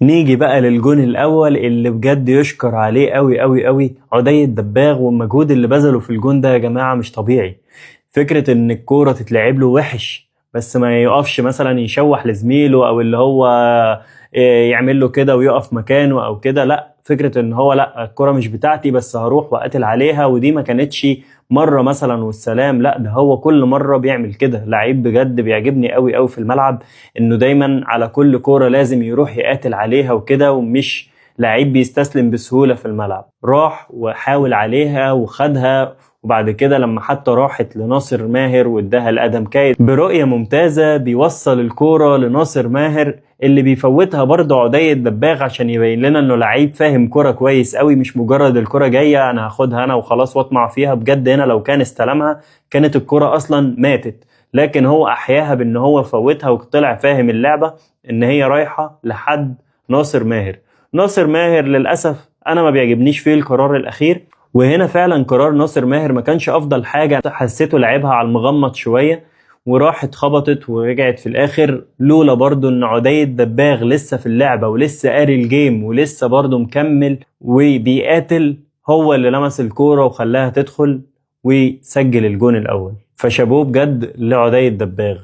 نيجي بقى للجون الاول اللي بجد يشكر عليه قوي قوي قوي عدي الدباغ، والمجهود اللي بذله في الجون ده يا جماعة مش طبيعي. فكرة ان الكورة تتلعب له وحش بس ما يقفش مثلا يشوح لزميله او اللي هو يعمل له كده ويقف مكانه او كده، لا، فكرة ان هو لا الكرة مش بتاعتي بس هروح وقاتل عليها، ودي ما كانتش مرة مثلا والسلام، لا ده هو كل مرة بيعمل كده. لعيب بجد بيعجبني قوي قوي في الملعب، انه دايما على كل كورة لازم يروح يقاتل عليها وكده، ومش لعيب بيستسلم بسهولة في الملعب. راح وحاول عليها وخدها، وبعد كده لما حتى راحت لناصر ماهر واداها لادم كايد برؤية ممتازة، بيوصل الكورة لناصر ماهر اللي بيفوتها برضه عدي الدباغ عشان يبين لنا انه لعيب فاهم كرة كويس قوي، مش مجرد الكرة جاية انا هاخدها انا وخلاص واطمع فيها. بجد هنا لو كان استلمها كانت الكرة اصلا ماتت، لكن هو احياها بان هو فوتها وطلع فاهم اللعبة ان هي رايحة لحد ناصر ماهر. ناصر ماهر للأسف انا ما بيعجبنيش فيه القرار الاخير، وهنا فعلا قرار ناصر ماهر ما كانش افضل حاجة، حسيته لعبها على المغمض شوية وراحت خبطت ورجعت في الاخر. لولا برضو ان عدي الدباغ لسه في اللعبة ولسه قاري الجيم ولسه برضو مكمل وبيقاتل، هو اللي لمس الكورة وخلاها تدخل وسجل الجون الاول. فشابوه بجد لعدي الدباغ.